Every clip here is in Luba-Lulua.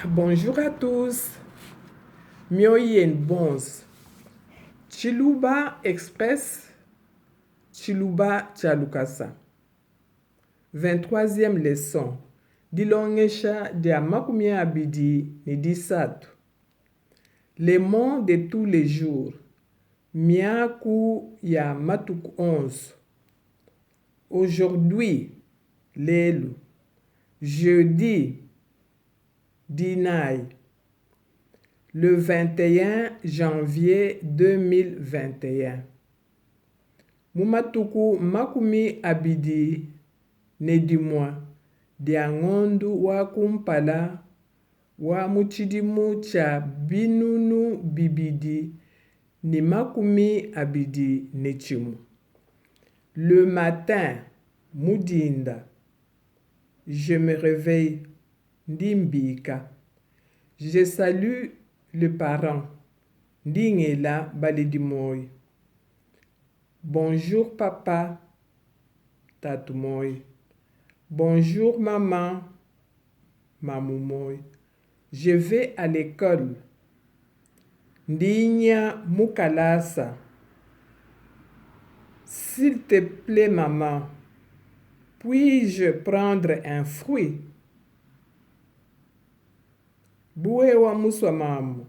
Bonjour à tous. Mioyo yenu bonso. Tshiluba Express, Tshiluba tshia lukasa. 23e leçon, Dilongesha dia 23. Les mots de tous les jours, Miaku ya matuku onso. Aujourd'hui, lelu. Jeudi, Dinayi, le 21 janvier 2021, mu matuku 21 dia ngondu wa kumpala wa mu tshidimu tshia 2021. Le matin, mu dinda, je me reveille, ndi mbika. Je salue le parent, ndi ngela baledi moyi. Bonjour papa, tatu moyi. Bonjour maman, mamu moyi. Je vais à l'école, ndi nya mu kalasa. S'il te plaît maman, puis-je prendre un fruit? Bu wewa musua mamu,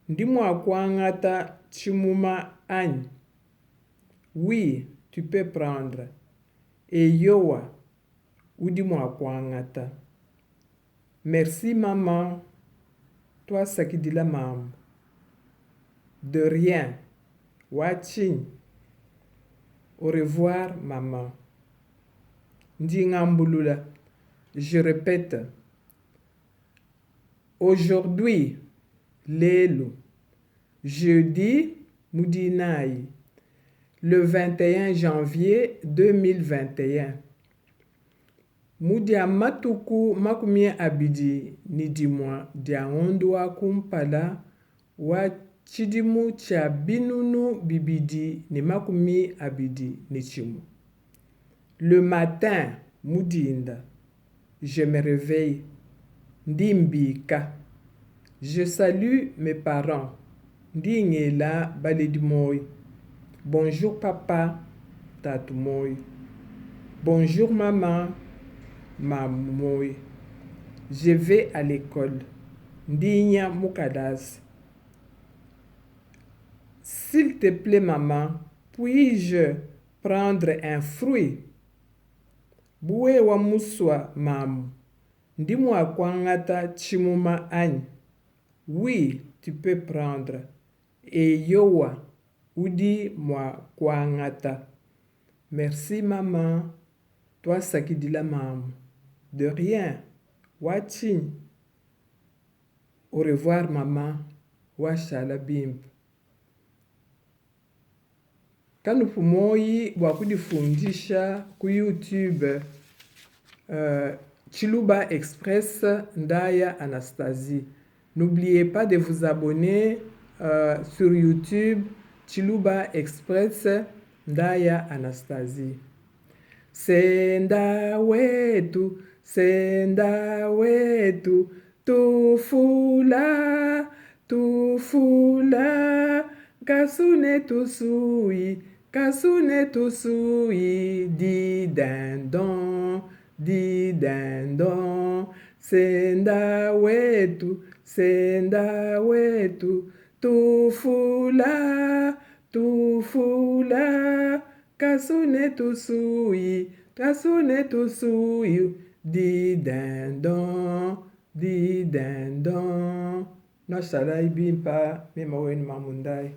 ndi mua kuangata tshimuma anyi? Oui, tu peux prendre. Eyowa, udi mua kuangata. Merci maman, tuasakidila mamu. De rien, wa tshinyi? Au revoir maman. Ndi ngambulula, je repete. Aujourd'hui, lelu, jeudi, mu dinayi, le 21 janvier 2021, mu dia matuku 21 dia ngondu wa kumpala wa tshidimu tshia 2021. Le matin, mu dinda, je me reveille, ndi mbika. Je salue mes parents, ndi ngela baledi moyi. Bonjour papa, tatu moyi. Bonjour maman, mamu moyi. Je vais à l'école, ndi nya mu kalasa. S'il te plaît maman, puis-je prendre un fruit? Bu wewa musua mamu, ndi mua kuangata tshimuma anyi? Oui, tu peux prendre. Eyowa, udi mua kuangata. Merci maman, tuasakidila mamu. De rien, wa tshinyi? Au revoir maman, washala bimpe. Kanupu muoyi bua kudifundisha ku YouTube euh, Tshiluba Express Ndaya Anastasie. N'oubliez pas de vous abonner euh, sur YouTube Tshiluba Express Ndaya Anastasie. Senda wetu, senda wetu, tufula, tufula, kasune tusui, kasune tusui, di dindon, di dindon, senda wetu, senda wetu, tufula, tufula, kasune tusui, kasune tusui, di dindon, di dindon. Nwashalayi bimpa mema wenu mamu ndayi.